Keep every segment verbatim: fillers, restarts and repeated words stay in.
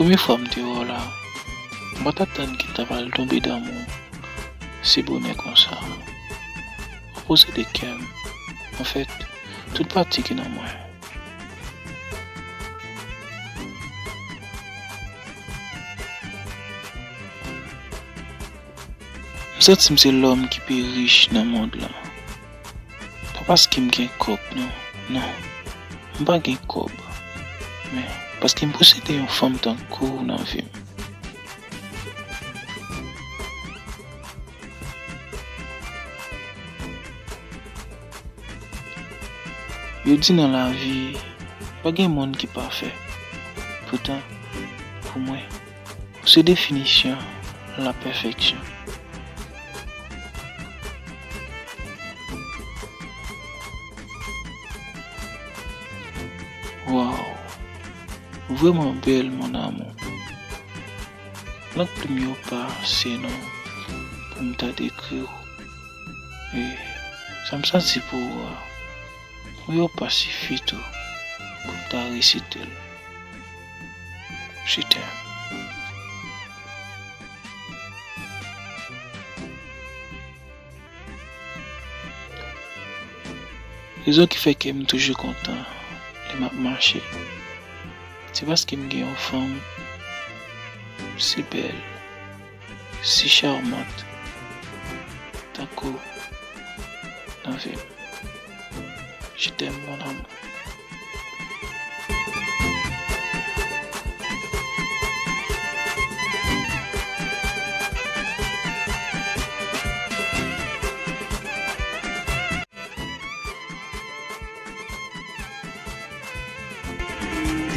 Premye fwa m te wè w la, m pa t atann ke m ta pral tonbe damou si bonè konsa. Ou posede kè m. Anfèt, tout pati ki nan mwen. M santi m se lòm ki pi rich nan mond lan. Pa paske m gen kòb, non, non. M pa gen kòb. Men, paske m posede yon fanm tankou w nan vi m. Yo di nan lavi, pa gen moun ki pafè. Poutan, pou mwen, ou se definisyon lapèfeksyon. Waw, ou vrèman bèl, mon amour. Lang plim yo pa ase non pou m ta dekri w. E sa m santi pou ou a, mo yo pa sifi tou pou m ta resite l. Je t'aime. Rezon ki fè ke m toujou kontan lè m ap mache, se paske m gen yon fanm si bèl, si charmant, tankou w nan vi m. Je t'aime, mon amour.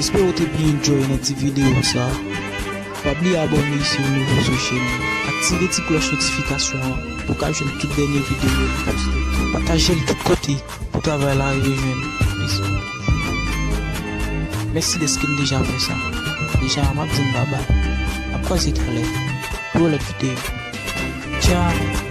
Espere w te byen enjoy nan ti videyo sa. Pa bliye abòne si w nouvo sou chèn nan. Aktive ti klòch notifikasyon an pou w ka jwenn tout dènye videyo nou poste. Pataje l tout kote pou travay la rive jwenn plis moun. Mèsi dèske n deja fè sa. Deja, m ap di n babay. N ap kwaze talè pou yon lòt videyo. Tchao!